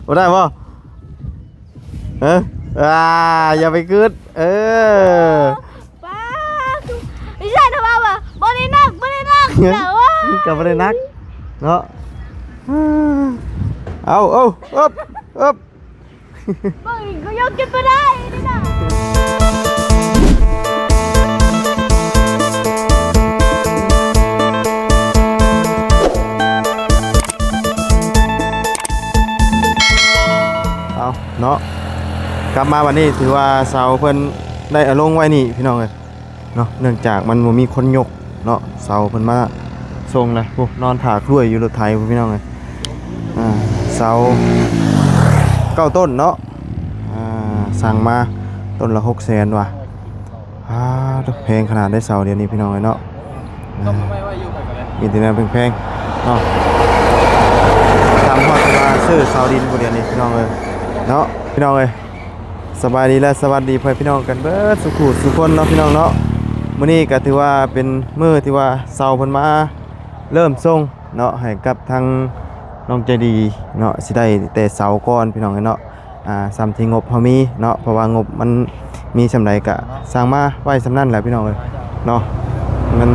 ບໍ່ໄດ້ບໍ່? ເອີ ອ່າ ຢ່າໄປຄິດ ເອີ ປ້າ ບໍ່ໃຊ່ນະວ່າ ບໍ່ໄດ້ໜັກ ບໍ່ໄດ້ໜັກ ແຕ່ວ່າ ກໍບໍ່ໄດ້ໜັກເນາະ. ເອົາ ເອົາ ເອິບ ເອິບ ເບິ່ງນີ້ກໍຍົກຂຶ້ນບໍ່ໄດ້ນີ້ນະ. ເອົາເນາະ ກັບມາບັດນີ້ຖືວ່າເສົາເພິ່ນໄດ້ເອົາລົງໄວ້ນີ້ພີ່ນ້ອງເອີຍ ເນາະ ເນື່ອງຈາກມັນບໍ່ມີຄົນຍົກເນາະ ເສົາເພິ່ນມາສົ່ງແລ້ວ ໂອ້ ນອນຖ້າຄ້ວຍຢູ່ລົດໄຖພຸ້ນ ພີ່ນ້ອງເອີຍ. ອ່າ ເສົາເກົ້າຕົ້ນເນາະ ອ່າ ສັ່ງມາຕົ້ນລະຫົກແສນວ່າ ອ່າ ໂທ້ ແພງຂະໜາດໃດເສົາດຽວນີ້ ພີ່ນ້ອງເອີຍເນາະ. ອ່າ ມີແຕ່ແນວແພງໆເນາະ ທຳຮອດວ່າຊື້ເສົາດິນຜູ້ດຽວນີ້ ພີ່ນ້ອງເອີຍເນາະ ພີ່ນ້ອງເອີຍ. ສະບາຍດີ ແລະ ສະຫວັດດີພໍ່ແມ່ພີ່ນ້ອງກັນເບິດສູ່ຜູ້ສູ່ຄົນເນາະ ພີ່ນ້ອງເນາະ. ມື້ນີ້ກໍຖືວ່າເປັນມື້ທີ່ວ່າເສົາເພິ່ນມາເລີ່ມສົ່ງເນາະ ໃຫ້ກັບທາງນ້ອງໃຈດີເນາະ ຊິໄດ້ແຕ່ເສົາກ່ອນ ພີ່ນ້ອງເອີຍເນາະ. ອ່າ ສ່ຳທີ່ງົບເຮົາມີເນາະ ເພາະວ່າງົບມັນມີສ່ຳໃດກະສັ່ງມາໄວ້ສ່ຳນັ້ນແຫຼະ ພີ່ນ້ອງເອີຍເນາະ. ມັນ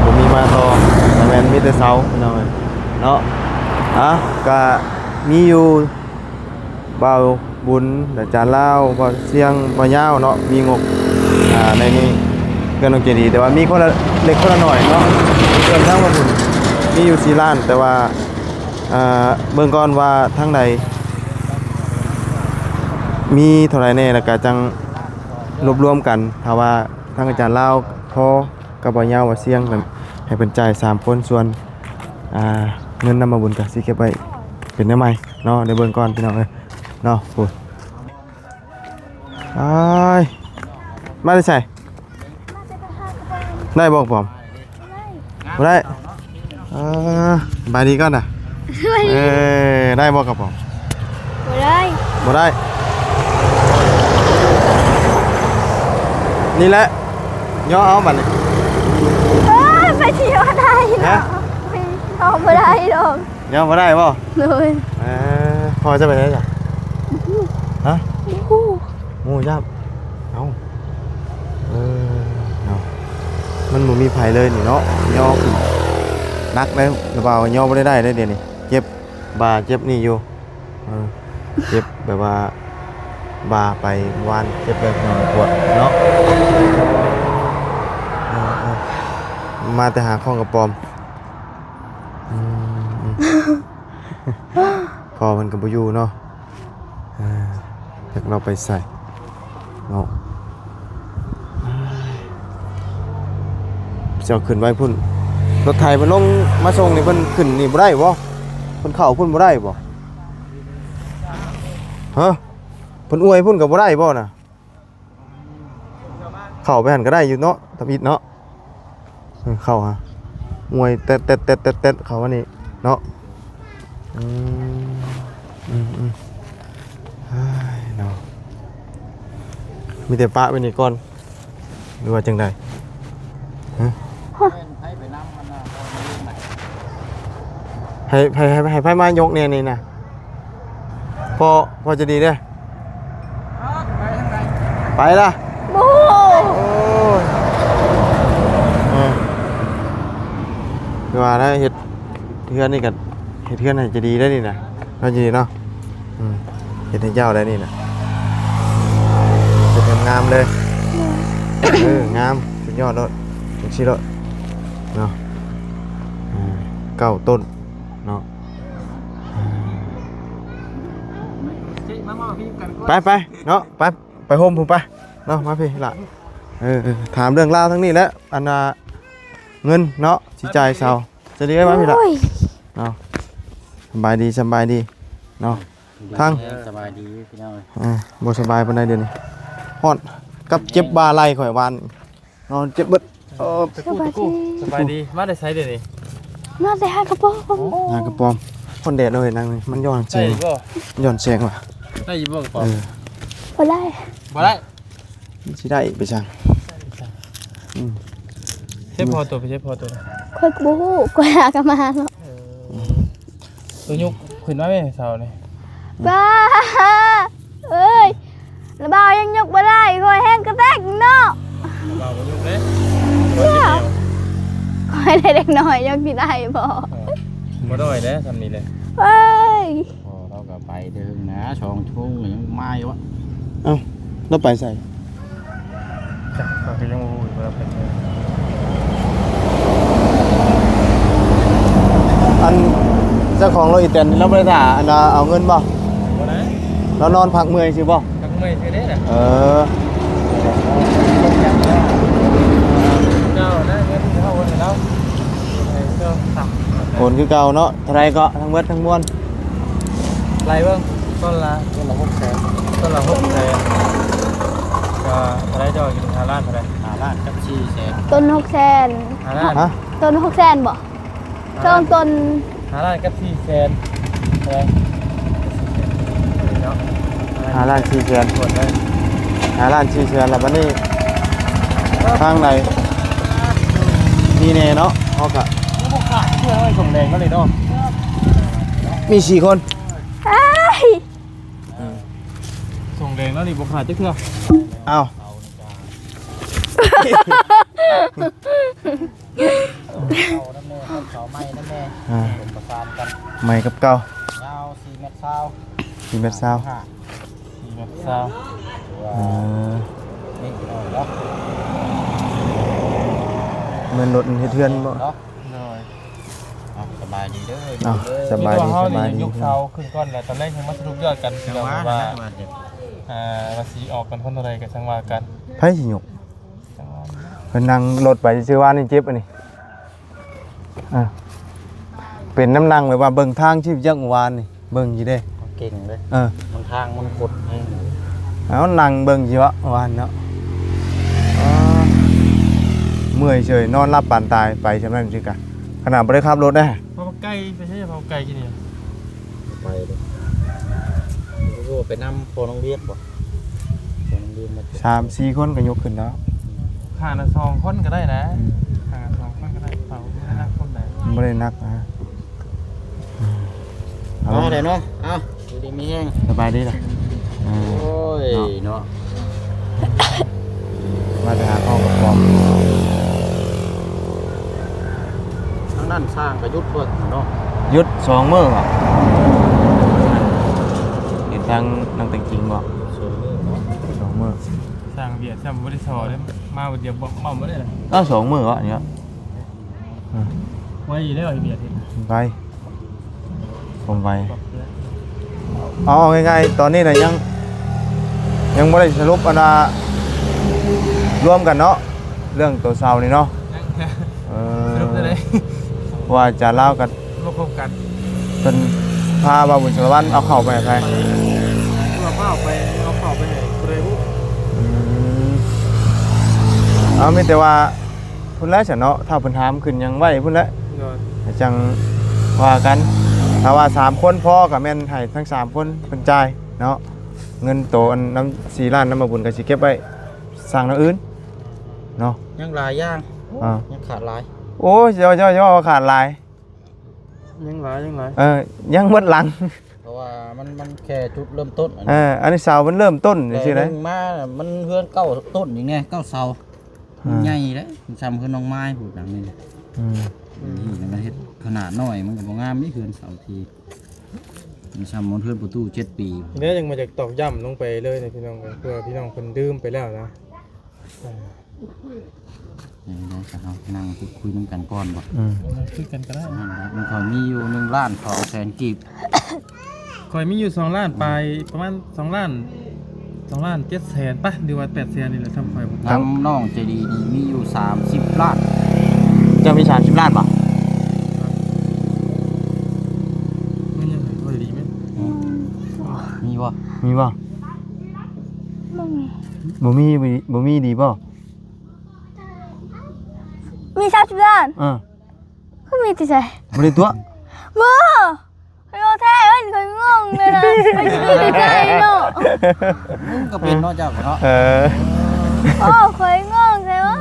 ບໍ່ມີມາຕໍ່ ແມ່ນມີແຕ່ເສົາ ພີ່ນ້ອງເອີຍເນາະ. ອ່າ ກະມີຢູ່ ບ່າວບຸນ ອາຈານລາວ ບ່າວຊຽງ ບ່າວຍາວເນາະ ມີງົບ ອ່າ ໃນນີ້ເພື່ອນນ້ອງໃຈດີ ແຕ່ວ່າມີຄົນລະເລັກຄົນລະໜ້ອຍເນາະ. ເພື່ອນທາງບ່າວບຸນມີຢູ່ສີ່ລ້ານ ແຕ່ວ່າ ອ່າ ເບິ່ງກ່ອນວ່າທາງໃດມີເທົ່າໃດແດ່ ແລ້ວກະຈັ່ງລວບລວມກັນ. ຖ້າວ່າທາງອາຈານລາວພໍກັບບ່າວຍາວ ບ່າວຊຽງ ກໍໃຫ້ເພິ່ນຈ່າຍສາມຄົນ ສ່ວນ ອ່າ ເງິນນຳບ່າວບຸນກໍຊິເກັບໄວ້ເປັນແນວໃໝ່ເນາະ. ໄດ້ເບິ່ງກ່ອນພີ່ນ້ອງເອີຍເນາະ. ໂອ້ຍ ອ້າຍ ມາແຕ່ໃສ? ໄດ້ບໍ່ກະປອມ? ບໍ່ໄດ້. ເອີ ສະບາຍດີກ່ອນນະ. ສະບາຍດີ. ເອີ ໄດ້ບໍ່ກະປອມ? ບໍ່ໄດ້ ບໍ່ໄດ້. ນີ້ແຫຼະ ຍໍເອົາບັດນີ້. ເອີ ໄປຊິຍໍໄດ້ເນາະ. ຮະ? ໄປຍໍບໍ່ໄດ້ດອກ. ຍໍບໍ່ໄດ້ບໍ່? ໂດຍ. ເອີ ພໍ່ຈະໄປໃສຈ້ະ? ບໍ່ຮູ້. ຮະ? ບໍ່ຮູ້. ບໍ່ຮູ້ຈ້ຳ. ເອົ້າ ເອີ ເນາະ ມັນບໍ່ມີໃຜເລີຍນີ້ເນາະ. ຍໍຂຶ້ນໜັກເລີຍ ລະບ່າວຍໍບໍ່ໄດ້ໄດ້ເດ້ດຽວນີ້ ເຈັບບ່າເຈັບນີ້ຢູ່. ເອີ ເຈັບແບບວ່າບ່າໄປວານ ເຈັບແບບຫົວປວດເນາະ. ເອີ ເອີ ມາແຕ່ຫາຂອງກະປອມ. ອືມ ອືມ ພໍ່ເພິ່ນກໍບໍ່ຢູ່ເນາະ. ເອີ ຈັກລາວໄປໃສເນາະ. ເຈົ້າຂຶ້ນໄວ້ພຸ້ນ ລົດໄຖເພິ່ນລົງມາສົ່ງນີ້ ເພິ່ນຂຶ້ນນີ້ບໍ່ໄດ້ບໍ່? ເພິ່ນເຂົ້າພຸ້ນບໍ່ໄດ້ບໍ່? ຮະ? ເພິ່ນອວຍພຸ້ນກໍບໍ່ໄດ້ບໍ່ນະ? ເຂົ້າໄປຫັ້ນກໍໄດ້ຢູ່ເນາະ ທຳອິດເນາະ. ເອີ ເຂົ້າຫາ ອວຍແຕັດໆໆໆ ເຂົ້າມານີ້ເນາະ. ອືມ ອືມ ອືມ ເຮີ້ຍເນາະ ມີແຕ່ປະໄວ້ນີ້ກ່ອນ ຫຼືວ່າຈັ່ງໃດ? ຮະ? ໃຫ້ ໃຫ້ ໃຫ້ ໃຫ້ໃຜມາຍົກແດ່ນີ້ນະ? ພໍ່ ພໍ່ໃຈດີເດ້. ໄປລະ ບໍ່ຮູ້. ໂອ້ຍ ເອີ ຄືວ່າລະ ເຮັດເຮືອນນີ້ກໍເຮັດເຮືອນໃຫ້ໃຈດີໄດ້ນີ້ນະ ເນາະ ໃຈດີເນາະ. ອືມ ເຮັດໃຫ້ເຈົ້າໄດ້ນີ້ນະ ເຮັດງາມໆເລີຍ. ເອີ ງາມ ສຸດຍອດໂລດ ຈັ່ງຊີ້ໂລດເນາະ. ເອີ ເກົ້າຕົ້ນເນາະ. ເອີ ໄປໆເນາະ ໄປ ໄປໂຮມພຸ້ນໄປເນາະ. ມາພີ້ລະ ເອີ ເອີ ຖາມເລື່ອງລາວທາງນີ້ແຫຼະ ອັນນ່າ ເງິນເນາະ ຊິຈ່າຍເຊົາ. ສະບາຍດີ ມາພີ້ລະ ໂອ້ຍ ເນາະ. ສະບາຍດີ ສະບາຍດີເນາະ. ທາງ ສະບາຍດີພີ່ນ້ອງເອີຍ. ເອີ ບໍ່ສະບາຍປານໃດດຽວນີ້ ຮ້ອນ ກັບເຈັບບ່າໄຫຼ່ຂ້ອຍວານ ນອນເຈັບເບິດ. ເອີ ສະບາຍດີ ສະບາຍດີ. ມາແຕ່ໃສດຽວນີ້? ມາແຕ່ຫາກະປອມ ຫາກະປອມ. ຮ້ອນແດດເລີຍນາງນີ້ ມັນຍ້ອນແສງ ໄດ້ບໍ່? ມັນຍ້ອນແສງວ່າ ໄດ້ຢູ່ບໍ່ກະປອມ? ເອີ ບໍ່ໄດ້ ບໍ່ໄດ້. ມັນຊິໄດ້ໄປຈັ່ງ? ອືມ ໃຊ້ພໍໂຕ ໄປໃຊ້ພໍໂຕ. ຂ້ອຍກໍບໍ່ຮູ້ ຂ້ອຍຫາກະມາເນາະ. ເອີ ອືມ ຍົກຂຶ້ນມາແມ່ເສົານີ້. ບ້າເອີຍ ລະບ່າວຍັງຍົກບໍ່ໄດ້ ຂ້ອຍແຮງກະແຕກເນາະ. ລະບ່າວບໍ່ຍົກເດ້. ຂ້ອຍໄດ້ເດັກນ້ອຍ ຍົກຊິໄດ້ບໍ່? ບໍ່ໄດ້ເດ້ ຊ່ຳນີ້ເດ້. ເອີຍ ພໍລາວກະໄປເຖິງນະ ສອງໂມງຍັງມາຢູ່. ເອົ້າ ລາວໄປໃສ? ຈັກ ຂ້ອຍກະຍັງບໍ່ຮູ້ວ່າລາວໄປໃສ. ອັນ ເຈົ້າຂອງລົດອີແຕນນີ້ລາວບໍ່ໄດ້ຖ້າ ອັນ ເອົາເງິນບໍ່? ບໍ່ໄດ້. ລາວນອນພັກເມື່ອຍຊື່ບໍ່? ພັກເມື່ອຍຊື່ເດ້ນະ. ເອີ ເຈົ້ານະ ເງິນເຮົາໂອນໃຫ້ລາວ ໂອນຄືເກົ່າເນາະ. ເທົ່າໃດເກາະ ທັງເບິດທັງມວນ? ໄລ່ເບິ່ງ ຕົ້ນລະ ຕົ້ນລະຫົກແສນ ຕົ້ນລະຫົກແສນ ກະເທົ່າໃດເຈົ້າ? ຢູ່ຫ້າລ້ານເທົ່າໃດ? ຫ້າລ້ານກັບສີ່ແສນ. ຕົ້ນຫົກແສນ ຫ້າລ້ານ. ຮະ? ຕົ້ນຫົກແສນບໍ່? ສອງຕົ້ນ ຫ້າລ້ານກັບສີ່ແສນ. ເທົ່າໃດ? ເນາະ ຫ້າລ້ານສີ່ແສນ ກວດເລີຍ ຫ້າລ້ານສີ່ແສນ. ແລ້ວບາດນີ້ທາງໃດມີແດ່ເນາະ? ເຮົາກະຍັງບໍ່ຂາດເທື່ອ ໄອ້ສົງແດງເນາະນີ້ເນາະ ມີສີ່ຄົນ. ເອີຍ ອືມ ສົງແດງເນາະນີ້ບໍ່ຂາດຈັກເທື່ອ. ອ້າວ ເອົານຳແມ່ ເອົາເສົາໃໝ່ນຳແມ່ ອ່າ ປະສານກັນ ໃໝ່ກັບເກົ່າ. ຍາວສີ່ແມັດຊາວ ສີ່ແມັດຊາວ ຫ້າ ສີ່ແມັດຊາວ. ເອີ ນີ້ເນາະ ແມ່ນລົດເຮັດເຮືອນບໍ່? ເນາະ ໂດຍ. ເອົາ ສະບາຍດີເດີ ເອົາ ສະບາຍດີ ສະບາຍດີ. ຍົກເສົາຂຶ້ນກ່ອນ ແລ້ວຕອນແລງຍັງມາສະຫຼຸບຍອດກັນ ພີ່ນ້ອງ ວ່າ ອ່າ ວ່າຊິອອກກັນຄົນເທົ່າໃດກະຈັ່ງວ່າກັນ. ໃຜຊິຍົກ? ຈັ່ງວ່າ ເພິ່ນນັ່ງລົດໄປຊື່ວ່ານີ້ເຈັບອັນນີ້. ອ່າ ເປັນນຳນັ່ງແບບວ່າເບິ່ງທາງຊີວິດຈັກມື້ວານນີ້ ເບິ່ງຢູ່ເດ້ ເກັ່ງເດ້. ເອີ ມັນທາງມັນຄົດແຮງ. ເອົາ ນັ່ງເບິ່ງຢູ່ວະ ວານເນາະ. ອໍ ເມື່ອຍເສີຍ ນອນຫຼັບປານຕາຍ ໄປຊ່ຳນັ້ນຊິກະ ຂະໜາດບໍ່ໄດ້ຂັບລົດເດ້. ເພາະວ່າໄກ ໄປໃສ ເພາະວ່າໄກທີ່ນີ້ ໄປເດ້. ໄປນຳພໍ່ນ້ອງວຽກບໍ່? ສາມສີ່ຄົນກະຍົກຂຶ້ນແລ້ວ. ຂ້ານະສອງຄົນກະໄດ້ນະ. ອືມ ຂ້ານະສອງຄົນກະໄດ້ ເຂົາບໍ່ໄດ້ໜັກຄົນໃດ ບໍ່ໄດ້ໜັກນະ. ອືມ ເອົາ ມາແລ້ວເນາະ. ເອົາ ຢູ່ດີມີແຮງ ສະບາຍດີລະ. ເອີ ໂອ້ຍເນາະ ເນາະ ມາແຕ່ຫາເຂົ້າກັບຂອງ. ທາງນັ້ນຊ່າງກະຢຸດເບິດເນາະ ຢຸດສອງມື້ຫວາ? ເຫັນທາງນາງແຕງຈິງບໍ່? ສອງມື້ເນາະ ສອງມື້. ຊ່າງວຽກຊ້ຳບໍ່ໄດ້ຊໍເດ້ ມາບາດດຽວບອກເວົ້າບໍ່ໄດ້ລະ. ເອົ້າ ສອງມື້ຫວານີ້? ອືມ ໄວຢູ່ແລ້ວໄອ້ວຽກນີ້ ໄວ ຄວາມໄວ. ເອົາ ເອົາງ່າຍໆ ຕອນນີ້ນະຍັງ ຍັງບໍ່ໄດ້ສະຫຼຸບອັນວ່າລວມກັນເນາະ ເລື່ອງໂຕເຊົານີ້ເນາະ. ຍັງ ເອີ ສະຫຼຸບໄດ້ເລີຍ ເພາະວ່າອາຈານລາວກະບໍ່ຄົບກັນ ເພິ່ນພາບ່າວບຸນສາລະວັນເອົາເຂົ້າໄປໃຫ້ໃຜ? ເອົາເຂົ້າໄປ ເອົາເຂົ້າໄປໃຫ້ຜູ້ໃດຮູ້. ອືມ ເອົາ ມີແຕ່ວ່າ ພຸ້ນແຫຼະຊັ້ນເນາະ ຖ້າເພິ່ນຖາມຂຶ້ນຫຍັງໄວ້ພຸ້ນແຫຼະ. ໂດຍ ຈັ່ງວ່າກັນ. ຖ້າວ່າສາມຄົນພໍກະແມ່ນໃຫ້ທັງສາມຄົນເພິ່ນຈ່າຍເນາະ. ເງິນໂຕອັນນຳສີ່ລ້ານນຳບ່າວບຸນກະຊິເກັບໄວ້ສ້າງແນວອື່ນເນາະ. ຍັງຫຼາຍຢ່າງ ອ່າ ຍັງຂາດຫຼາຍ. ໂອ້ຍ ຢ່າ ຢ່າ ຢ່າວ່າຂາດຫຼາຍ ຍັງຫຼາຍ ຍັງຫຼາຍ. ເອີ ຍັງໝົດຫຼັງ ເພາະວ່າມັນ ມັນແຄ່ຈຸດເລີ່ມຕົ້ນ. ເອີ ອັນນີ້ເສົາມັນເລີ່ມຕົ້ນຈັ່ງຊີ້ນະ. ມາມັນເຮືອນເກົ້າຕົ້ນນີ້ແນ່ ເກົ້າເສົາ. ອ່າ ໃຫຍ່ເດ້ ຊ່ຳເຮືອນນ້ອງໄມ້ພຸ້ນຫຼັງນີ້. ອືມ ນີ້ມັນເຮັດຂະໜາດນ້ອຍ ມັນກະບໍ່ງາມນີ້ ເຮືອນເສົາທີ່ມັນຊ່ຳເຮືອນປະຕູເຈັດປີ. ແລ້ວຍັງມາຈາກຕອກຢ້ຳລົງໄປເລີຍນະ ພີ່ນ້ອງເອີຍ ເພື່ອພີ່ນ້ອງເພິ່ນລືມໄປແລ້ວນະ. ເອີ ນີ້ເດີ ເຮົານັ່ງຄຸດຄຸຍນຳກັນກ່ອນບໍ່? ອືມ ຄຸຍກັນກະໄດ້. ນັ້ນແຫຼະ ມັນເຂົາມີຢູ່ໜຶ່ງລ້ານສອງແສນກີບ. ຂ້ອຍມີຢູ່ສອງລ້ານປາຍ ປະມານສອງລ້ານ ສອງລ້ານເຈັດແສນປະ ຫຼືວ່າແປດແສນນີ້ແຫຼະ ທຳຂ້ອຍບໍ່. ນຳນ້ອງໃຈດີນີ້ມີຢູ່ສາມສິບລ້ານ. ເຈົ້າມີສາມສິບລ້ານບໍ່? ມັນຍັງໃຫ້ຂ້ອຍດີແມ່ນ. ອືມ ມີບໍ່? ມີບໍ່? ບໍ່ມີ ບໍ່ມີ ບໍ່ມີດີບໍ່? ມີສາມສິບລ້ານ. ເອີ ຄືມີແຕ່ໃສ? ບໍ່ໄດ້ຕົວະ ບໍ່. ຂ້ອຍເວົ້າແທ້ເອີຍ ຂ້ອຍງົງເລີຍນະ ຂ້ອຍຊິໄດ້ໃຈເນາະ. ມຶງກະເປັນເນາະ ເຈົ້າກະເນາະ. ເອີ ໂອ້ ຂ້ອຍງົງແທ້ວ່າ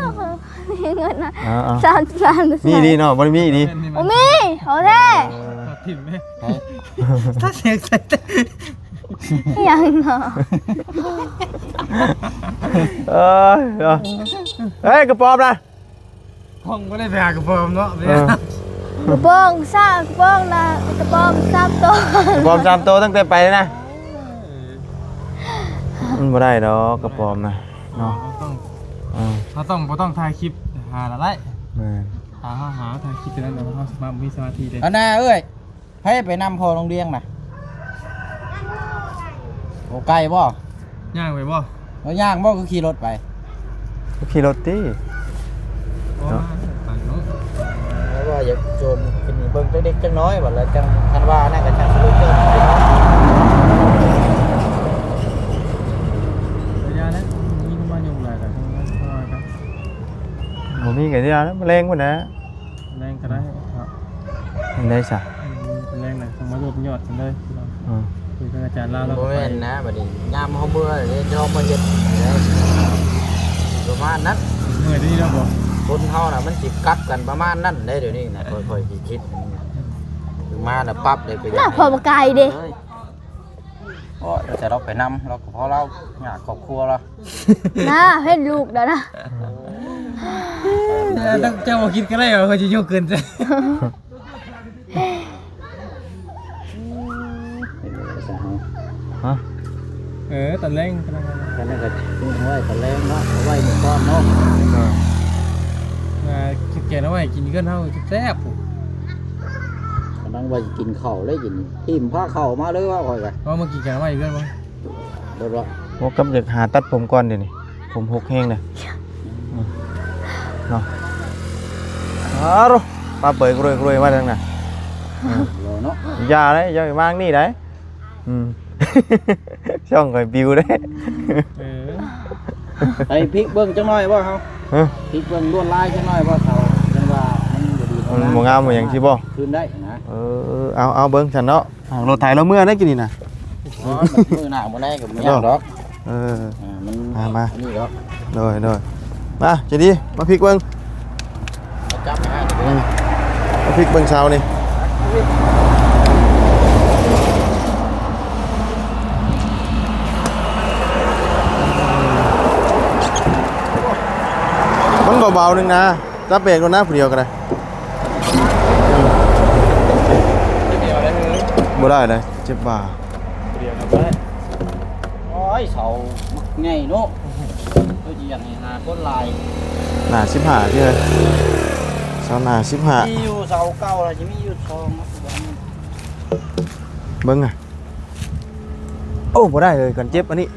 ມີເງິນນະ. ເອົາໆ ສາມສິບລ້ານ ມີອີ່ຫຼີເນາະ ບໍ່ໄດ້ມີອີ່ຫຼີ. ໂອ້ ມີ ເວົ້າແທ້. ເອີ ຖິ້ມແມ່ ໃຫ້ ຖ້າສຽງໃສ່ແຕ່ ອີ່ຫຍັງເນາະ ເອີຍ ເອີຍ ເຮີ້ຍ ກະປອມນະ ຄົງບໍ່ໄດ້ໄປຫາກະປອມເນາະ ເອີ ກະປອມສາມ ກະປອມນະ ກະປອມສາມໂຕ ກະປອມສາມໂຕຕັ້ງແຕ່ໄປນະ ມັນບໍ່ໄດ້ດອກກະປອມນະເນາະ ເຮົາຕ້ອງ ເອີ ເຮົາຕ້ອງ ບໍ່ຕ້ອງຖ່າຍຄລິບຫາລະໄດ້ ແມ່ນ ຖ້າເຮົາຫາຖ່າຍຄລິບແຕ່ນັ້ນ ເຮົາຊິມາບໍ່ມີສະມາທິເດ້ ອັນນ່າເອີຍ ໃຜໄປນຳພໍ່ໂຮງລຽນນະ? ໂອ ໄກບໍ່? ຍ່າງໄປບໍ່? ເອົາຍ່າງບໍ່ ຄືຂີ່ລົດໄປ? ຂີ່ລົດຕິ ເນາະ ເພາະວ່າຢາກໂຈມຂຶ້ນເບິ່ງຈັກເລັກຈັກນ້ອຍ ບັດແລ້ວຈັ່ງ ຄັນວ່າອັນນັ້ນກະຈັ່ງຊິລົດເກີນ ບໍ່ມີກະຢ່າແລ້ວ ມາແລງພຸ້ນນະ. ແລງກະໄດ້ເນາະ ໄດ້ຊະ ອືມ ແລງນະ ຕ້ອງມາລວບຍອດກັນເລີຍ ອືມ ຄືທາງອາຈານລາວ ບໍ່ແມ່ນນະ ບັດນີ້ຍາມເຮົາເມື່ອເດ້ ເຮົາມາເຮັດ ປະມານນັ້ນ ເມື່ອຍດີແລ້ວບໍ່ ຄົນເຮົານະ ມັນຊິກັບກັນປະມານນັ້ນເດ້ ດຽວນີ້ນະ ຂ້ອຍໆຊິຄິດ ອືມ ມາລະປັບເດ້ ກະຢາກ ພວກມາໄກເດ້ ໂອ້ຍ ແຕ່ເຮົາໄປນຳ ເຮົາກະພໍລາວຍາກຄອບຄົວລາວ ນະ ເຫັນລູກແລ້ວນະ ເຈົ້າບໍ່ຄິດກະໄດ້ວ່າເຂົາຊິຍົກຂຶ້ນ ຮະ ເອີ ຕອນແລງ ຕອນແລງ ຕອນແລງເນາະ ເອົາໄວ້ມື້ກ່ອນເນາະ ເອີ ກິນແກງໜໍ່ໄມ້ກິນເຮືອນເຮົາແຊບໆ ກຳລັງວ່າຊິກິນເຂົ້າເລີຍ ກິນ ຖິ້ມພາເຂົ້າມາເລີຍວ່າຂ້ອຍກະ ເອົາມາກິນແກງໜໍ່ໄມ້ເຮືອນບໍ່? ໂອ້ ກຳລັງຫາຕັດຜົມກ່ອນດຽວນີ້ ຜົມຫົກແຮງເດ້ ເນາະ ອາໂລ ປາເປີຍກຣວຍໆ ມາທາງນັ້ນ ເນາະ ຢ່າເດ້ ຢ່າໄປມາງນີ້ໄດ ອືມ ຊ່ອງຂ້ອຍປິວເດ້ ເອີ ໄປພິກເບິ່ງຈັກໜ້ອຍບໍ່ເຮົາ? ຮະ? ພິກເບິ່ງລວດລາຍຈັກໜ້ອຍບໍ່ເຖົ້າ? ຈັ່ງວ່າມັນບໍ່ດີ ມັນບໍ່ງາມບໍ່ຫຍັງຊີ້ບໍ່? ຄືນໄດ້ນະ ເອີ ເອົາ ເອົາເບິ່ງຊັ້ນເນາະ. ອ່າ ລົດໄຖລາວເມືອໄດ້ກິນນີ້ນະ ອໍ ມື້ໜ້າມື້ໃດກະບໍ່ຍາກດອກ ເອີ ອ່າ ມັນ ອ່າ ມາ ອັນນີ້ດອກ ໂດຍ ໂດຍ ມາ ໃຈດີ ມາພິກເບິ່ງ ມາຈັບໃຫ້ ອືມ ມາພິກເບິ່ງເສົານີ້ ມັນເບົາໆ ໜຶ່ງນະ. ຈັບເບກໂລດນະ ຜູ້ດຽວກະໄດ້ ບໍ່ໄດ້ເດ້ ເຈັບບ່າ ຜູ້ດຽວກະໄດ້ ໂອ້ຍ ເສົາບັກໃຫຍ່ເນາະ ເຮົາຊິຢາກໃຫ້ຫາຄົນຫຼາຍ ໜ້າສິບຫ້າຕິເຮີ້ຍ ເສົາໜ້າສິບຫ້າ ມີຢູ່ເສົາເກົ່າລະ ຊິມີຢູ່ສອງ ເບິ່ງອະ. ໂອ້ ບໍ່ໄດ້ເລີຍ ກັນເຈັບອັນນີ້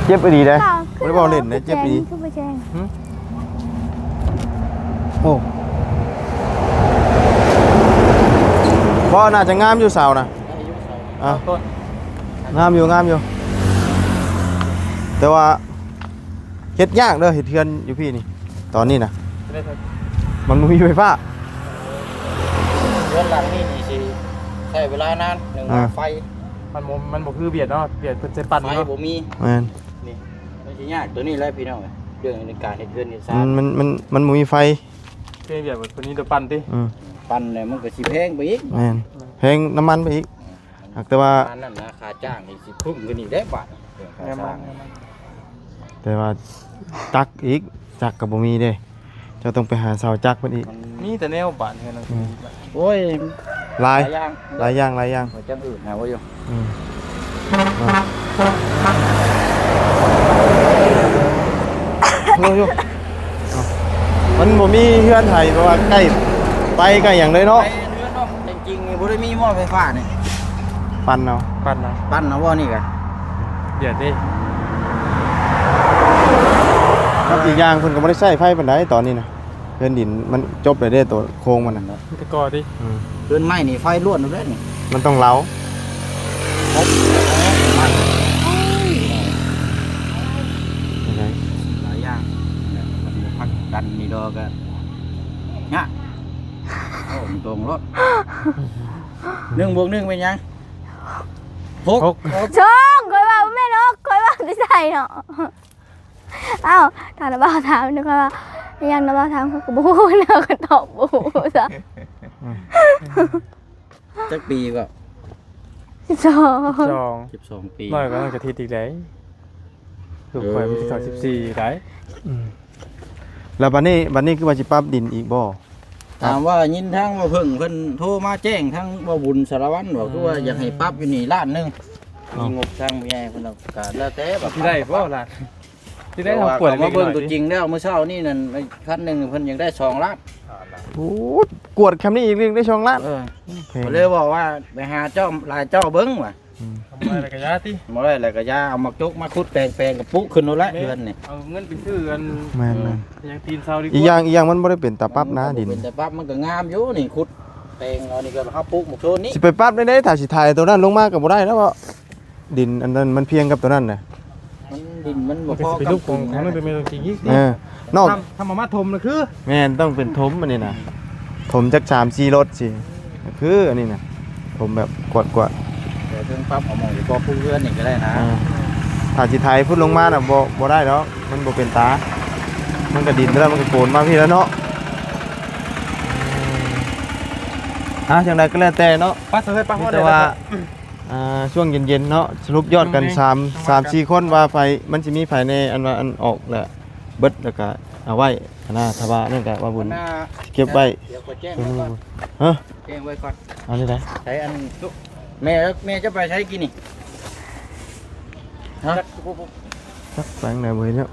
ເຈັບອີ່ຫຼີເດ້ ບໍ່ໄດ້ເວົ້າເລ່ນເດ້ ເຈັບອີ່ຫຼີ ຄືບໍ່ແຈ້ງ ຫຶ ໂອ້ ບໍ່ ໜ້າຈະງາມຢູ່ເສົານະ ໄດ້ຢູ່ເສົາ ອ່ະ ເສົາຕົ້ນ ງາມຢູ່ ງາມຢູ່ ແຕ່ວ່າ ເຮັດຍາກເດີ ເຮັດເຮືອນຢູ່ພີ້ນີ້ ຕອນນີ້ນະ ເຮັດໄດ້ເຖິງ ມັນບໍ່ມີໄຟຟ້າ ເຮືອນຫຼັງນີ້ນີ້ຊິໃຊ້ເວລານານ ໜຶ່ງ ອ່າ ວ່າໄຟ ມັນບໍ່ ມັນບໍ່ຄືວຽດເນາະ ວຽດເພິ່ນໃຊ້ປັ່ນ ໄຟ ເນາະ ບໍ່ມີ ແມ່ນ ນີ້ ມັນຊິຍາກໂຕນີ້ແຫຼະພີ່ນ້ອງ ເລື່ອງໃນການເຮັດເຮືອນເຮັດຊານ ມັນ ມັນ ມັນບໍ່ມີໄຟ ຄືວຽດເພິ່ນມີແຕ່ປັ່ນຕິ ອືມ ປັ່ນແລ້ວມັນກະຊິແພງໄປອີກ ແມ່ນ ແພງນ້ຳມັນໄປອີກ ຫາກແຕ່ວ່າ ອັນນັ້ນນະ ຄ່າຈ້າງນີ້ຊິພຸ້ງຂຶ້ນອີກເດ້ບາດ ເລື່ອງຄ່າຈ້າງ ແຕ່ວ່າຈັກອີກ ຈັກກະບໍ່ມີເດ້ ເຈົ້າຕ້ອງໄປຫາເຊົ່າຈັກເພິ່ນອີກ ມີແຕ່ແນວບາດເຮືອນ ອືມ ໂອ້ຍ ຫຼາຍ ຫຼາຍຢ່າງ ຫຼາຍຢ່າງ ຫຼາຍຢ່າງ ຈັກອື່ນຫາບໍ່ຢູ່ ອືມ ໂອ້ຍ ມັນບໍ່ມີເຮືອນໃຜແບບວ່າໃກ້ໄຟໃກ້ຫຍັງເລີຍເນາະ ໄປເຮືອນເນາະ ແຕ່ຈິງນີ້ບໍ່ໄດ້ມີໝໍ້ໄຟຟ້ານີ້ ປັ່ນເອົາ ປັ່ນເອົາ ປັ່ນເອົາບໍ່ນີ້ກະ ດຽວຕິ ແລ້ວອີກຢ່າງເພິ່ນກະບໍ່ໄດ້ໃຊ້ໄຟປານໃດຕອນນີ້ນະ ເຮືອນດິນມັນຈົບແລ້ວເດ້ ໂຕໂຄງມັນນະ ມີແຕ່ກໍ່ຕິ ອືມ ເຮືອນໄມ້ນີ້ໄຟລ້ວນເລີຍນີ້ ມັນຕ້ອງເລົາ ຄົບ ໄມ້ ຫຼາຍຢ່າງ ມັນບໍ່ພັກກັນນີ້ດອກກະຍາກ ເວົ້າຕົງໂລດ ໜຶ່ງບວກໜຶ່ງເປັນຫຍັງ? ຫົກ ຫົກ ຊ່ອງ ຂ້ອຍວ່າບໍ່ແມ່ນຫົກ ຂ້ອຍວ່າຊິໃສ່ເນາະ ອ້າວ ທ່ານບ່າວຖາມ ຂ້ອຍວ່າ ຍັງນະ ບໍ່ຖາມ ຂ້ອຍກໍບໍ່ຮູ້ນະ ຂ້ອຍຕອບບໍ່ຮູ້ຊະ. ອືມ ຈັກປີກໍ? ສິບສອງ ສິບສອງ ສິບສອງປີ ນ້ອຍກວ່ານ້ອງຈະທິດອີກໃດ໋ ລູກຂ້ອຍມັນ ເອີ ສິບສອງ ສິບສີ່ໄດ໋. ອືມ ແລ້ວບັດນີ້ ບັດນີ້ຄືວ່າຊິປັບດິນອີກບໍ່? ຖາມວ່າຍິນທາງບໍ່ເພິ່ງເພິ່ນໂທມາແຈ້ງທາງບໍ່ບຸນສາລະວັນວ່າ ອືມ ຄືວ່າຢາກໃຫ້ປັບຢູ່ນີ້ລ້ານໜຶ່ງ ເອົ້າ ມີງົບທາງຜູ້ໃຫຍ່ເພິ່ນເອົາ ກະແລ້ວແຕ່ວ່າ ຊິໄດ້ບໍ່ລ້ານ? ຊິໄດ້ ເຮົາກວດມາເບິ່ງຕົວຈິງແລ້ວ ມື້ເຊົ້ານີ້ນັ້ນ ຄັນໜຶ່ງເພິ່ນຍັງໄດ້ສອງລ້ານ. ໂອ້ ກວດຄຳນີ້ອີກ ໄດ້ສອງລ້ານ. ເອີ ເພິ່ນເລີຍບອກວ່າ ໄປຫາເຈົ້າຫຼາຍເຈົ້າເບິ່ງວ່າ ອືມ ບໍ່ໄດ້ແລ້ວກະຢ່າຕິ ບໍ່ໄດ້ແລ້ວກະຢ່າ ເອົາໝາກຈົກມາຂຸດແປງ ແປງກະປຸກຂຶ້ນໂລດແຫຼະ ແມ່ນ ເຮືອນນີ້ ເອົາເງິນໄປຊື້ອັນ ແມ່ນໆ ຫຍັງຕີນເສົາດີກວ່າ ອີກຢ່າງ ອີກຢ່າງມັນບໍ່ໄດ້ເປັນຕາປັບນະ ມັນບໍ່ ດິນ ເປັນຕາປັບ ມັນກະງາມຢູ່ນີ້ ຂຸດແປງເອົານີ້ກະ ເຮົາປຸກໝາກໂທນນີ້ ຊິໄປປັບໄດ້ໃດ໋ ຖ້າຊິໄຖໂຕນັ້ນລົງມາກະບໍ່ໄດ້ແລ້ວເນາະ ດິນອັນນັ້ນມັນພຽງກັບໂຕນັ້ນນະ ມັນດິນມັນບໍ່ພໍກັບຂອງມັນ ເປັນໄປລຸກຂອງມັນເປັນແມ່ນຈິງອີກ ເອີ ນອກ ທຳ ທຳມາຖົມນະຄື ແມ່ນ ຕ້ອງເປັນຖົມອັນນີ້ນະ ຖົມຈັກສາມສີ່ລົດຊິ ຄືອັນນີ້ນະ ຖົມແບບກວດໆ ແຕ່ເຖິງປັບເອົາໝ່ອງຢູ່ກໍຜູ້ເຮືອນນີ້ກໍໄດ້ນະ ເອີ ຖ້າຊິໄຖພຸ້ນລົງມານະ ບໍ່ ບໍ່ໄດ້ດອກ ມັນບໍ່ເປັນຕາ ມັນກະດິນແລ້ວ ມັນກະໂກນມາພີ້ແລ້ວເນາະ. ອ່າ ຈັ່ງໃດກໍແລ້ວແຕ່ເນາະ ໄປຊະເລີຍ ໄປຮອດ ມີແຕ່ວ່າ ແລ້ວ ອ່າ ຊ່ວງເຢັນໆເນາະ ສະຫຼຸບຍອດກັນ ເບິ່ງແດ່ ສາມ ສາມສີ່ຄົນວ່າໃຜ ມັນຊິມີໃຜແດ່ ອັນວ່າ ອັນອອກແລ້ວເບິດ ແລ້ວກະເອົາໄວ້ຫັ້ນນະ ຖ້າວ່ານັ້ນກະວ່າບຸນ ອັນນ່າ ເກັບໄວ້ ດຽວຂ້ອຍແຈ້ງໄວ້ກ່ອນ ຮະ ແຈ້ງໄວ້ກ່ອນ ອັນນີ້ໄດ໋ ໃສອັນ ແມ່ ແມ່ຈະໄປໃສກີ້ນີ້ ຮະ ຈັກ ຈັກໄປທາງໃດບໍ່ເຫັນແລ້ວ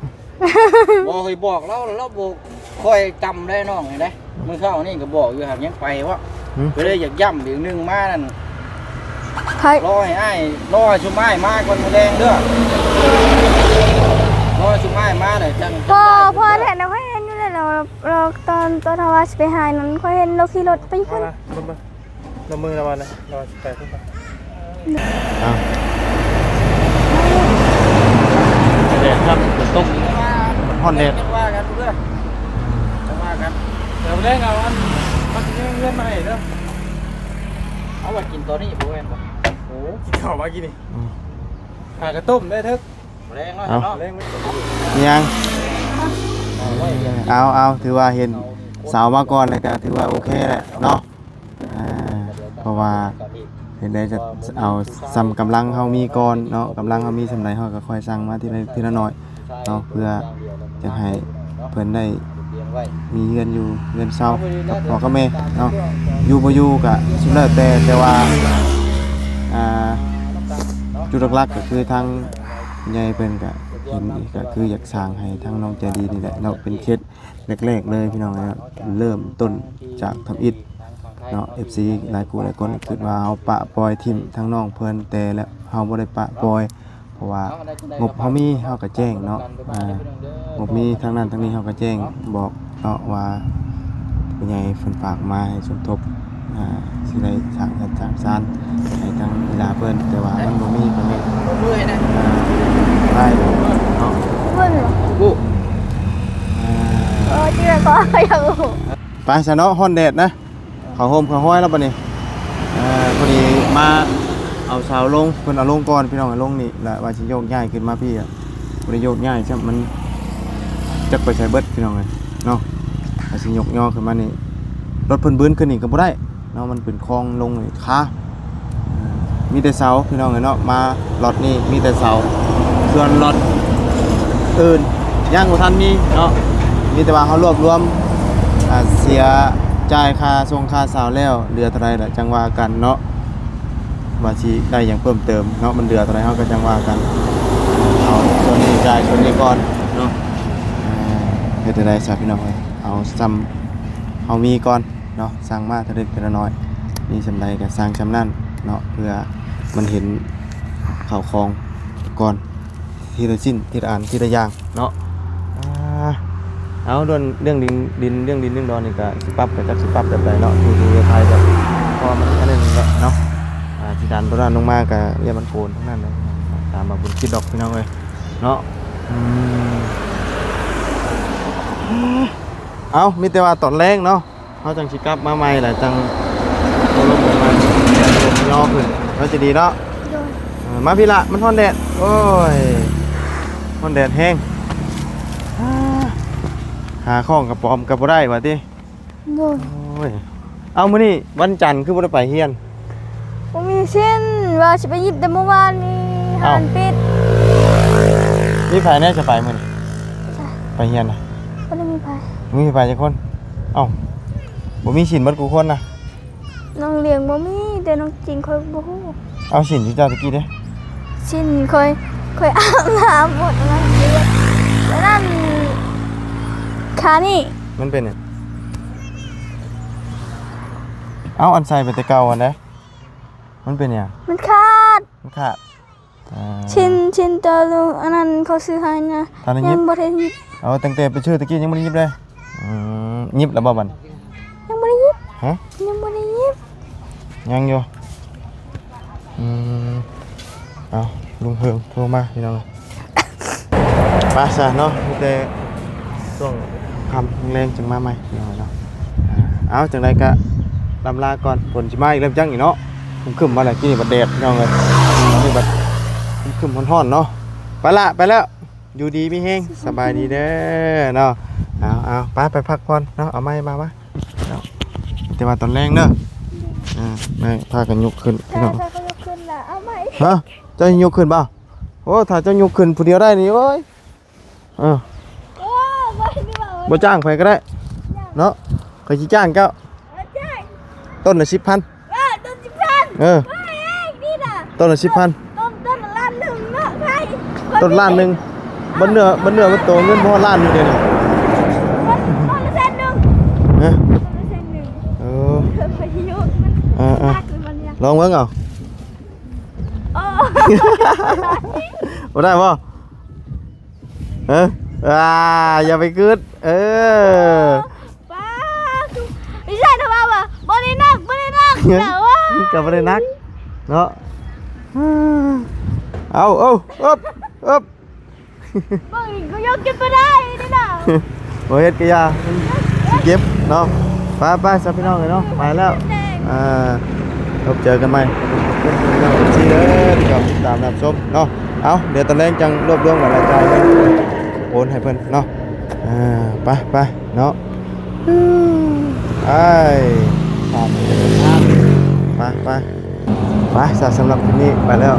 ບໍ່ ຂ້ອຍບອກລາວ ລາວບໍ່ຄ່ອຍຈຳໄດ້ນ້ອງນີ້ເດ້ ມື້ເຊົ້ານີ້ກໍບອກຢູ່ ຫາກຍັງໄປວະ ຫືມ ກໍເລີຍຢາກຢ້ຳອີກໜຶ່ງມານັ້ນ ໃຜ ລໍໃຫ້ອ້າຍ ລໍໃຫ້ຊຸມອ້າຍມາກ່ອນມື້ແລງເດີ້ ລໍໃຫ້ຊຸມອ້າຍມາແລ້ວຈັ່ງ ພໍ ພໍແທ້ນະ ຂ້ອຍເຫັນຢູ່ແລ້ວ ລາວ ລາວຕອນ ຕອນເຮົາວ່າຊິໄປຫານັ້ນ ຂ້ອຍເຫັນລາວຂີ່ລົດໄປພຸ້ນ ມາ ມາ ມາ ລະມືລະວັນນະ ລະວັນໄປພຸ້ນ ເອົາ ແດດຄັກ ຝົນຕົກ ມັນຮ້ອນແດດ ຈັ່ງວ່າກັນເດີ້ ຈັ່ງວ່າກັນ ດຽວແລງເອົາອັນ ມັນຊິມີເຮືອນມາໃຫ້ເດີ້ ເອົາໄວ້ກິນຕອນນີ້ບໍ່ແມ່ນບໍ່? ໂອ້ ກິນເຂົ້າມາກີ້ນີ້ ອືມ ຫາກະຕົ້ມໄດ້ເຖິກ ແລງເນາະ ເອົາ ເນາະ ແລງ ມີຫຍັງ? ເອົາ ເອົາ ຖືວ່າເຫັນເສົາມາກ່ອນແລ້ວກະຖືວ່າໂອເຄແຫຼະເນາະ. ອ່າ ເພາະວ່າເຮັດໄດ້ຈະເອົາສ່ຳກຳລັງເຮົາມີກ່ອນເນາະ ກຳລັງເຮົາມີສ່ຳໃດເຮົາກໍຄ່ອຍສ້າງມາທີລະ ທີລະໜ້ອຍເນາະ ເພື່ອຈະໃຫ້ເພິ່ນໄດ້ມີເຮືອນຢູ່ເຮືອນເຊົາກັບພໍ່ກັບແມ່ເນາະ ຢູ່ບໍ່ຢູ່ກໍສຸດແລ້ວແຕ່ ແຕ່ວ່າ ອ່າ ຈຸດຫຼັກໆກໍຄືທາງໃຫຍ່ເພິ່ນກໍເຫັນ ກໍຄືຢາກສ້າງໃຫ້ທາງນ້ອງໃຈດີນີ້ແຫຼະເນາະ ເປັນເຂດ ແລກໆເລີຍພີ່ນ້ອງເອີຍ ເລີ່ມຕົ້ນຈາກທຳອິດເນາະ ເອັຟຊີຫຼາຍຜູ້ຫຼາຍຄົນຄິດວ່າເຮົາປະປ່ອຍຖິ້ມທາງນ້ອງເພິ່ນ ແຕ່ລະເຮົາບໍ່ໄດ້ປະປ່ອຍ ເພາະວ່າງົບເຮົາມີເຮົາກະແຈ້ງເນາະ ອ່າ ງົບມີທາງນັ້ນທາງນີ້ເຮົາກະແຈ້ງບອກເນາະວ່າ ຜູ້ໃຫຍ່ເພິ່ນຝາກມາໃຫ້ສົມທົບ ອ່າ ຊິໄດ້ສ້າງເຮືອນສ້າງຊານໃຫ້ທາງອີ່ຫຼ້າເພິ່ນ ແຕ່ວ່າມັນບໍ່ມີກໍແມ່ນ ເມື່ອຍນະ ອ່າ ໄດ້ເນາະ ເພິ່ນ ອ່າ ເອີ ຈິງກໍຢາກຮູ້ ໄປຊະເນາະ ຮ້ອນແດດນະ ເຂົ້າຮົ່ມເຂົ້າຮອຍແລ້ວບັດນີ້ ເອີ ພໍດີມາເອົາເສົາລົງ ເພິ່ນເອົາລົງກ່ອນ ພີ່ນ້ອງເອົາລົງນີ້ ລະວ່າຊິໂຍກຍ້າຍຂຶ້ນມາພີ້ ບໍ່ໄດ້ໂຍກຍ້າຍຊ້ຳ ມັນຈັກໄປໃສເບິດ ພີ່ນ້ອງເອີຍເນາະ ວ່າຊິຍົກຍໍຂຶ້ນມານີ້ ລົດເພິ່ນບືນຂຶ້ນນີ້ກໍບໍ່ໄດ້ ເນາະ ມັນເປັນຄອງລົງນີ້ຄາ ມີແຕ່ເສົາພີ່ນ້ອງເອີຍເນາະ ມາລັອດນີ້ມີແຕ່ເສົາ ສ່ວນລັອດອື່ນຍັງບໍ່ທັນມີເນາະ ມີແຕ່ວ່າເຮົາລວບລວມ ອ່າ ເສຍຈ່າຍຄ່າສົ່ງຄ່າເສົາແລ້ວ ເຫຼືອເທົ່າໃດລະຈັ່ງວ່າກັນເນາະ ວ່າຊິໄດ້ຫຍັງເພີ່ມເຕີມເນາະ ມັນເຫຼືອເທົ່າໃດເຮົາກໍຈັ່ງວ່າກັນ ເອົາສ່ວນນີ້ຈ່າຍສ່ວນນີ້ກ່ອນເນາະ ອ່າ ເຮັດຈັ່ງໃດຊະພີ່ນ້ອງເອີຍ ເອົາສ່ຳເຮົາມີກ່ອນ ເນາະ ສ້າງມາເທື່ອເລັກເທື່ອນ້ອຍ ມີສ່ຳໃດກໍສ້າງສ່ຳນັ້ນເນາະ ເພື່ອມັນເຫັນເຂົ້າຂອງກ່ອນ ທີລະຊິ້ນ ທີລະອັນ ທີລະຢ່າງເນາະ ອ່າ ເອົາ ເລື່ອງ ເລື່ອງດິນ ດິນ ເລື່ອງດິນເລື່ອງດອນນີ້ກໍຊິປັບ ກໍຈັກຊິປັບແບບໃດເນາະ ຜູ້ ຜູ້ໄທແບບ ພໍມັນອັນນັ້ນແຫຼະເນາະ ອ່າ ຊິດັນໂຕນັ້ນລົງມາກໍຢ່າມັນໂກນທັງນັ້ນແຫຼະ ຕາມມາບຸນຄິດດອກ ພີ່ນ້ອງເອີຍເນາະ ອືມ ເອົາ ມີແຕ່ວ່າຕອນແລງເນາະ ເຮົາຈັ່ງຊິກັບມາໃໝ່ລະ ຈັ່ງໂອ້ລົມກັນໃໝ່ ລົມຍໍຂຶ້ນ ເນາະ ຈະດີເນາະ ໂດຍ ເອີ ມາພີ້ລະ ມັນຮ້ອນແດດ ໂອ້ຍ ຮ້ອນແດດແຮງ ອາ ຫ ຫາຂອງກະປອມກະບໍ່ໄດ້ວ່າຕິ? ໂດຍ. ໂອ້ຍ ເອົ້າ ມື້ນີ້ວັນຈັນຄືບໍ່ໄດ້ໄປຮຽນ? ບໍ່ມີສິນ ວ່າຊິໄປຫຍິບແຕ່ມື້ວານນີ້ ເອົ້າ ຮ້ານປິດ. ມີໃຜແດ່ຈະໄປມື້ນີ້? ໄປຮຽນນະ? ບໍ່ໄດ້ມີໃຜ. ບໍ່ມີໃຜຈັກຄົນ? ເອົ້າ ບໍ່ມີສິນເບິດກູ່ຄົນນະ? ນ້ອງລ້ຽງບໍ່ມີ ແຕ່ນ້ອງຈິງຂ້ອຍບໍ່ຮູ້. ເອົາສິນຢູ່ເຈົ້າຕະກີ້ເດ້? ສິນຂ້ອຍ ຂ້ອຍອາບນ້ຳໝົດ ອັນນັ້ນ ອັນນັ້ນ ຂານີ້ ມັນເປັນຫຍັງ? ເອົ້າ ອັນໃສ່ໄປແຕ່ເກົ່າຫັ້ນເດ້ ມັນເປັນຫຍັງ? ມັນຂາດ ມັນຂາດ. ອ່າ ຊິນ ຊິນເຕີລຸງ ອັນນັ້ນເຂົາຊື້ໃຫ້ນະ ທັນໄດ້ຫຍິບ? ຍັງບໍ່ໄດ້ຫຍິບ. ເອົາ ຕັ້ງແຕ່ໄປຊື້ຕະກີ້ຍັງບໍ່ໄດ້ຫຍິບເລີຍ? ອືມ ຫຍິບແລ້ວບໍ່ບັດນີ້? ຍັງບໍ່ໄດ້ຫຍິບ. ຮະ? ຍັງບໍ່ໄດ້ຫຍິບ. ຍັງຢູ່. ອືມ ເອົາ ລຸງເຮີງໂທມາພີ່ນ້ອງ. ໄປຊະເນາະ ມີແຕ່ຊ່ວງຄ່ຳແລງຈຶ່ງມາໃໝ່ພີ່ນ້ອງເອີຍເນາະ. ອ່າ ເອົາ ຈັ່ງໃດກະລ່ຳລາກ່ອນ ຝົນຊິມາອີກແລ້ວຈັງນີ້ເນາະ. ຄຶ້ມໆມາແລ້ວ ກີ້ນີ້ບັດແດດພີ່ນ້ອງເອີຍ ນີ້ບັດຄຶ້ມໆຮ້ອນໆເນາະ. ໄປລະ ໄປແລ້ວ ຢູ່ດີມີແຮງ ສະບາຍດີເດີເນາະ. ເອົາໆ ໄປ ໄປພັກຜ່ອນເນາະ. ເອົາໄມ້ມາ ມາເນາະ ແຕ່ວ່າຕອນແລງເດີ. ອ່າ ໄມ້ ພາກັນຍົກຂຶ້ນພີ່ນ້ອງ. ເຈົ້າ ເຈົ້າກໍຍົກຂຶ້ນລະ ເອົາໄມ້. ຮະ? ເຈົ້າຍົກຂຶ້ນບໍ່? ໂອ້ ຖ້າເຈົ້າຍົກຂຶ້ນຜູ້ດຽວໄດ້ນີ້ ໂອ້ຍ ເອີ ໂອ້ ບໍ່ເຫັນວ່າ ບໍ່ຈ້າງໃຜກໍໄດ້ເນາະ. ຂ້ອຍຊິຈ້າງເຈົ້າ ເອີ ຈ້າງ ຕົ້ນລະສິບພັນ. ເອີ ຕົ້ນສິບພັນ. ເອີ ວ່າເອງນີ້ນະ ຕົ້ນລະສິບພັນ. ຕົ້ນ ຕົ້ນລະລ້ານໜຶ່ງເນາະ ໃຜ ຕົ້ນລ້ານໜຶ່ງ. ບໍ່ເໜືອ ບໍ່ເໜືອ ບໍ່ໂຕ ເງິນບໍ່ຮອດລ້ານຢູ່ເດນີ້. ຕົ້ນ ຕົ້ນລະແສນໜຶ່ງ. ຮະ? ຕົ້ນລະແສນໜຶ່ງ. ເອີ ເອີ ເອີ ລອງເບິ່ງເອົາ. ໂອ້ ບໍ່ໄດ້ບໍ່? ເອີ ອ່າ ຢ່າໄປຄິດ ເອີ ປ້າ ບໍ່ໃຊ່ນະວ່າ ບໍ່ໄດ້ໜັກ ບໍ່ໄດ້ໜັກ ແຕ່ວ່າ ກໍບໍ່ໄດ້ໜັກເນາະ. ເອົາ ເອົາ ເອິບ ເອິບ ເບິ່ງ ກູຍົກຂຶ້ນບໍ່ໄດ້ນີ້ນະ. ບໍ່ເຮັດກໍຢ່າ ມັນຊິເຈັບເນາະ. ໄປ ໄປຊະພີ່ນ້ອງເອີຍເນາະ ໄປແລ້ວ. ອ່າ ພົບເຈີກັນໃໝ່ ຂອບຄຸນພີ່ນ້ອງເອັຟຊີເດີ ທີ່ເຂົ້າມາຕິດຕາມຮັບຊົມເນາະ. ເອົາ ດຽວຕອນແລງຈັ່ງລວບລວມເງິນລາຍຈ່າຍ ໂອນໃຫ້ເພິ່ນເນາະ. ອ່າ ໄປ ໄປເນາະ. ໄປ ໄປ ໄປ ໄປຊະ ສຳລັບຄລິບນີ້ໄປແລ້ວ.